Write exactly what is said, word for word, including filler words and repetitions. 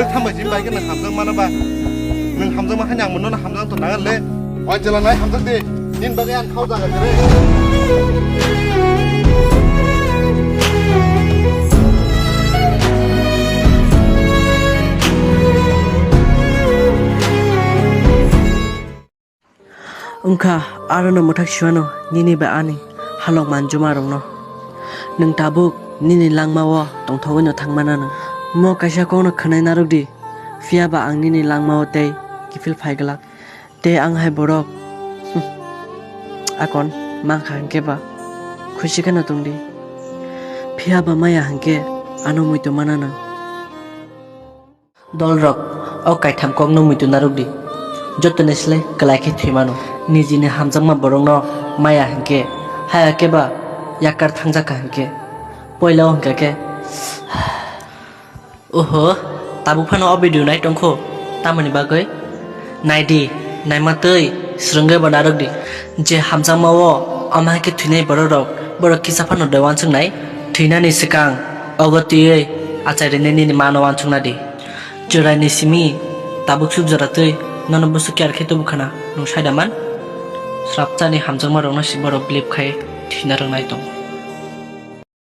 Tamo jin bai khe nwng hamjak mano ba? Nwng hamjakma khe ang muno hamjak to nangan le. Oi jela nai hamjak di. Nin bagwi ang khao jaga khe re. Wngkha, arono mwthak siwano nini bai ani halok manjuma rokno. Nwng tabuk nini langmao tongthogwino thangmana nwng. Mo kaisa kokno khwnai narwk di, phiya ba ang nini langmao tei kiphil phai glak. Tei ang hai borok, hmm, akon mankha hwnkhe ba khusi kheno tong di. Phiya ba maya hwnkhe ano muitu mana nwng. Dolrok, o kaitham kokno muitu narwk di. Jotoni slai kwlai khe thwi mano. Nijini hamjakma borokno maya hwnkhe, haya khe ba yakar thangjak kha hwnkhe. Poila o hwnkha khe, oho, tabuk phano o video nai tongkho, tamoni bagwi? Nai di, naima twi swrwngwi bo narwk di. Je hamjakma o, omo hai khe thwinai borok rok, borok kisa phano de uansuk nai. Thwinani swkang, ogo twiwi achai rwni nini mano uansukna di. Joraini simi tabuk suk jora twi nono bwswk care khe tubu khana, nwng sai da man? Srapchani hamjakma rokno si borok believe khai thwina rwngnai tong.